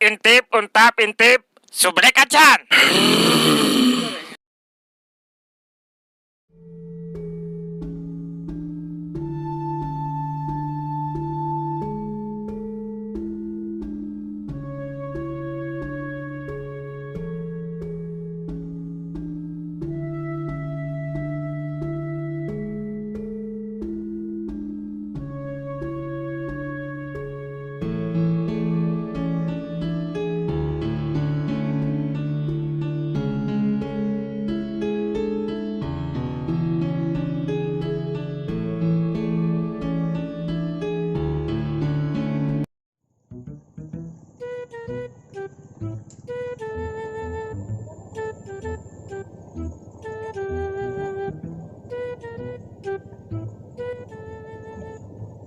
Intip, untap, intip, subrek acan.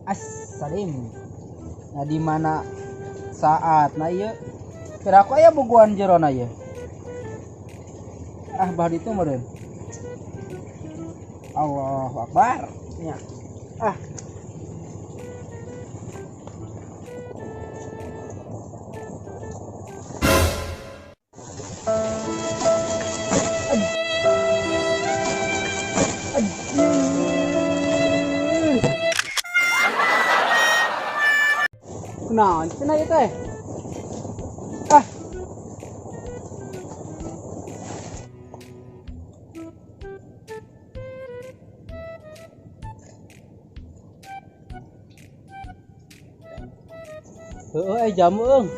As-salim. Nah, di mana saat nah ieu kira aku aya bogoan jerona ieu. Ah, bah ditu meureun. Allahu Akbar. Nya. Ah. Kunaon cenah ieu teh? Ah. Heeh, jamu eung.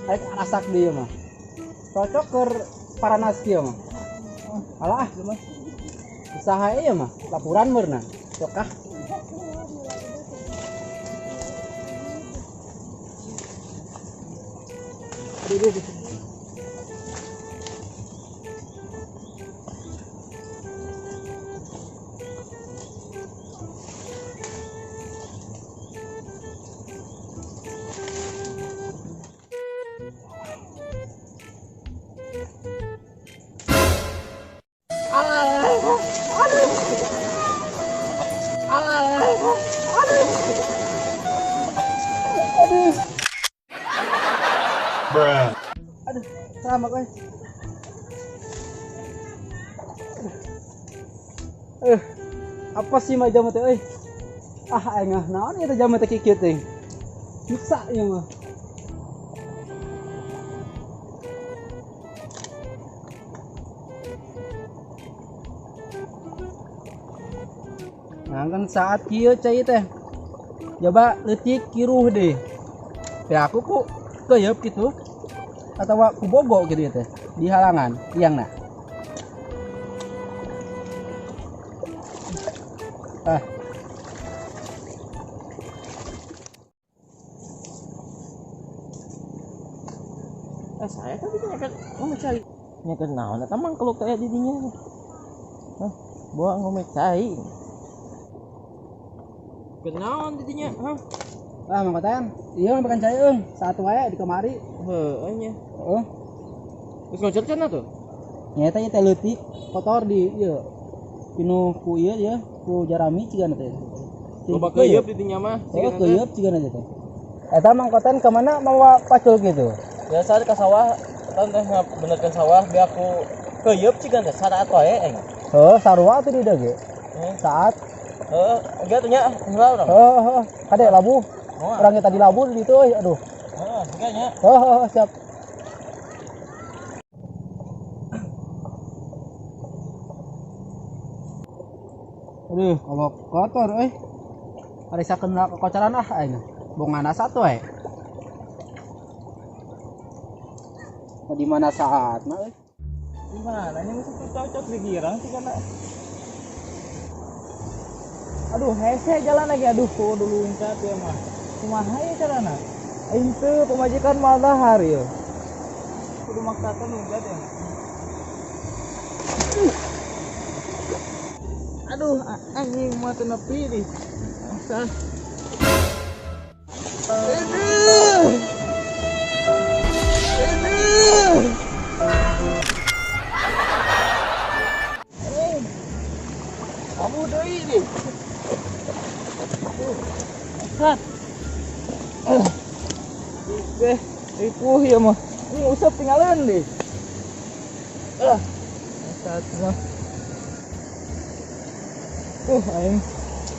Arek rasak deui mah. Cocok keur paranas kieu mah. Alah, ah, mah. Usaha ieu mah, laporan meurna. Sok ah. Aduh, aduh, aduh. Aduh, selamat euy. Apa sih mah jamu teh euy? Ah, aing mah naon ieu teh jamu teh kikieu teh. Nyiksa ieu mah. Nah, kan saat kieu cai teh. Coba leutik kiruh deh. Ya aku ku keuyeub gitu. Atau ku bogo gitu ya teh di halangan tiangna. Ah. Saya tadi nyeker, oh cai. Nyeker naon eta mangkeluk teh di dinya. Hah, bawa ngomeh cai. Kenaon di dinya, hah? Ah, Mang Koten, ieu mah bukan cai eung, saat wae di kamari. Heueuh nya. Heeh. Geus ngocor cenah tuh? Nya eta ieu teh leutik kotor di ieu. Pinuh ku ieu ieu, ku jarami cigana teh. Loba keuyeup di dinya mah, Heeh, keuyeup cigana teh. Eta Mang Koten ka mana mawa pacul gitu? Biasa ka sawah, eta teh ngabenerkeun sawah biar ku keuyeup cigana teh saat wae aing. Heuh, sarua atuh di dieu ge. Saat. Heeh, geus teh nya, heula urang. Heeh, heeh. Kade labuh. Orang tadi labuh di ditu euy, aduh. Heeh, geus nya. Heeh, heeh, siap. Aduh, kalau kotor euy. Parisa kena kekocoran ah aing. Bongana satu we. Nah, di mana saat mah euy? Di mana nya mesti cocok di girang sih karena. Aduh, hese jalan lagi. Aduh, kudu luncat ya mah. Kumaha ya carana? Aing teu pamajikan moal dahar ieu. Kudu maksakeun luncat ya. Aduh, anjing mah teu nepi dih. Masa. Aduh. Aduh. Anjing. Kamu deui dih. Aduh. Bangsat. Oke. Ripuh ieu mah. Ini usap tinggalan deh. Ah. Saat mah. Aing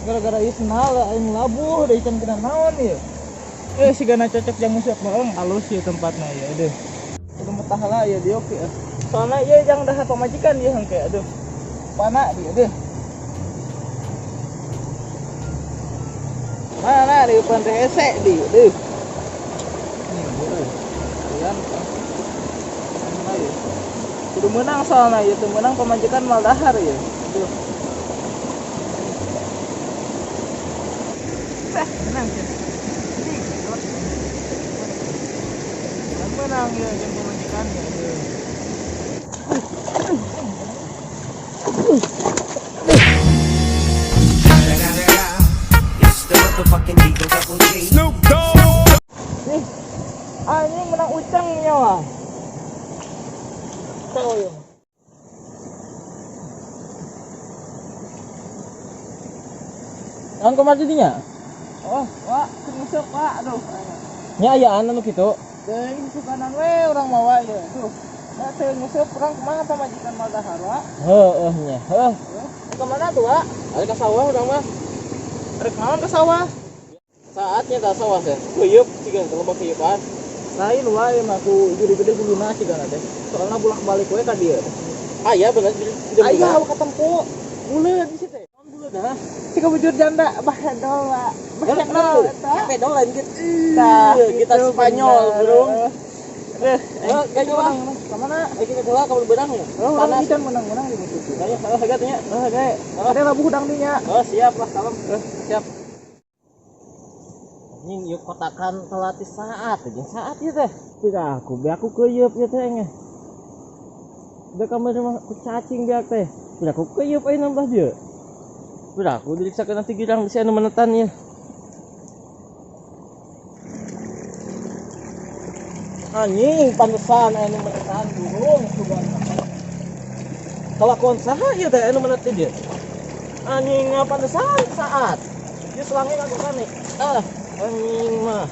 gara-gara ieu senal aing labuh deui can kena naon ieu. Sigana cocok jang usap mah alus ieu tempatna ieu aduh. Kudu metah lah ieu dieu oke. Soalna ieu jang dahar pamajikan ieu hengke aduh. Pana dia deh. Mana di depan teh hese di deh. Nih, lihat. Kudu menang soalna ieu teu menang pamajikan mal dahar ieu. Aduh. Teh menang sih. Menang ieu jeung pamajikan ieu. Aduh. Snoop Dogg. Nih, anjing menang ucang nyawa. Tahu ya. Naon kumaha dinya? Oh, wah, nguseup, Pak. Aduh. Nya ayaan anu kitu. Deui sukanan we urang mawa ieu. Aduh. Da teu nguseup urang kumaha pamajikan mal dahar, Wak? Heueuh nya. Heuh. Ka mana tuh, Wak? Ari ka sawah urang mah. Rek naon ka sawah? Saatnya ka sawah teh. Keuyeup siga teh loba keuyeupan. Lain wae mah ku gede-gede guluna sigana teh. Soalna bolak-balik we ka dieu. Aya bener Aya katempo. Buleud di situ. Buleud hah? Siga bujur janda bahedol, Wak. Bahedol eta. Pedol lain gitu. Tah, Kita gitu, Spanyol, bener. bro. Deh, Gaya mah. Ka mana? Kita heula ka beurang ya. Oh, Panas. urang menang-menang di mutu. Ayo, heuh hegat nya. Oh, gae. Ada labuh hudang dinya. Oh, siap lah, kalem. Siap. Anjing ieu kotakan telat saat jeung saat ieu teh. Tidak aku be aku keuyeup ieu teh nya. Da kamari mah ku cacing beak teh. Udah aku keuyeup ayeuna nambah dieu. Udah aku diriksakeun nanti girang bisi anu menetan ieu. Anjing pantesan anu menetan burung sugan. Kalakuan saha ieu teh anu menetan dieu? Anjing pantesan saat. Ieu selangnya ngagokan nih. Ah, anjing mah.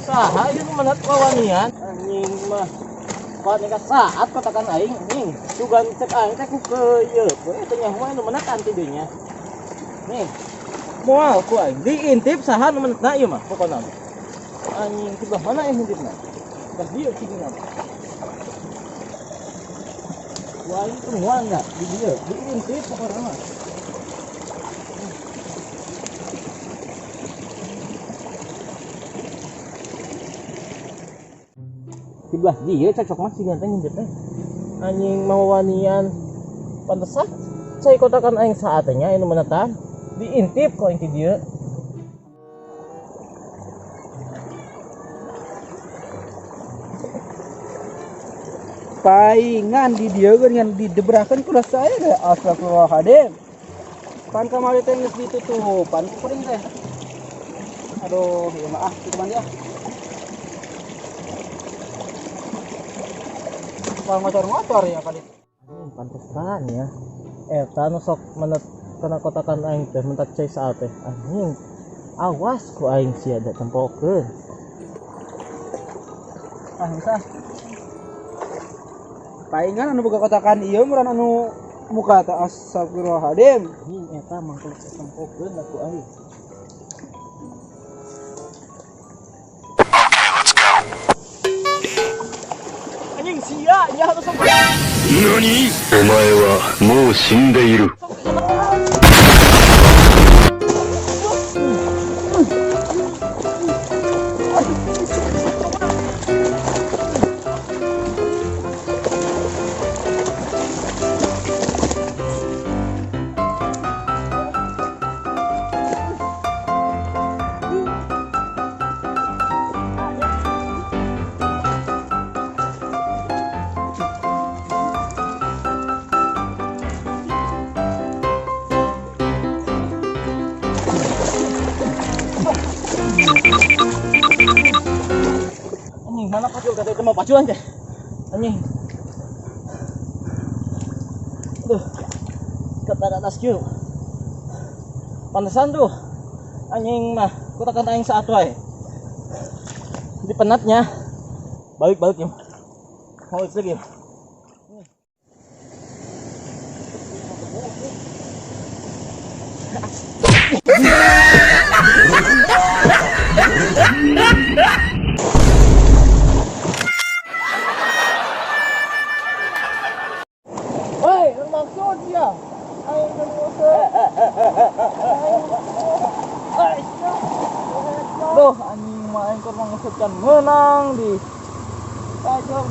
Saha ieu nu menet wawanian? Anjing mah. Pan ka saat kotakan aing anjing. Sugan cek aing teh ku keuyeup we teh nyaho anu menetan ti dieu nya. Nih. Moal ku aing diintip saha nu menetna ieu mah pokona mah. Anjing sebelah mana yang ngintipna? Sebelah dieu cicingna mah. Wah, ini temuan enggak di dieu? Diintip pokona mah. Sebelah dieu cocok mah si ganteng ngintipna. Anjing mau wanian. Pantesan cai kotakan aing saatnya anu menetan. Diintip kok aing ti dieu. Paingan di dieu dengan didebrakan ku saya deh. Astagfirullahaladzim. Pan kamari teh geus ditutupan ku kuring teh. Aduh, ieu mah ah, kita mandi ah. Kalau ngocor-ngocor ya kali. Pantesan ya. Eta nu sok menet kana kotakan aing teh mentak cai saat teh. Anjing. Awas ku aing sia da tempokeun. Ah, bisa. Paingan anu boga kotakan ieu meureun anu muka teh astagfirullahaladzim. Anjing eta mangkeluk tempokeun ku aing. Anjing sia nya anu sok. 何お前はもう死んでいる。 Anjing mana pacul kata itu mau paculan teh. Anjing. Aduh. Kata atas kieu. Pantesan tuh. Anjing mah kotakan aing saat wae. Di penatnya. Balik-balik ya. Mau lagi ya. Woi, maksud ya? Aing keur nguseup. Duh, anjing mah aing keur manguseup can meunang di. Kacau.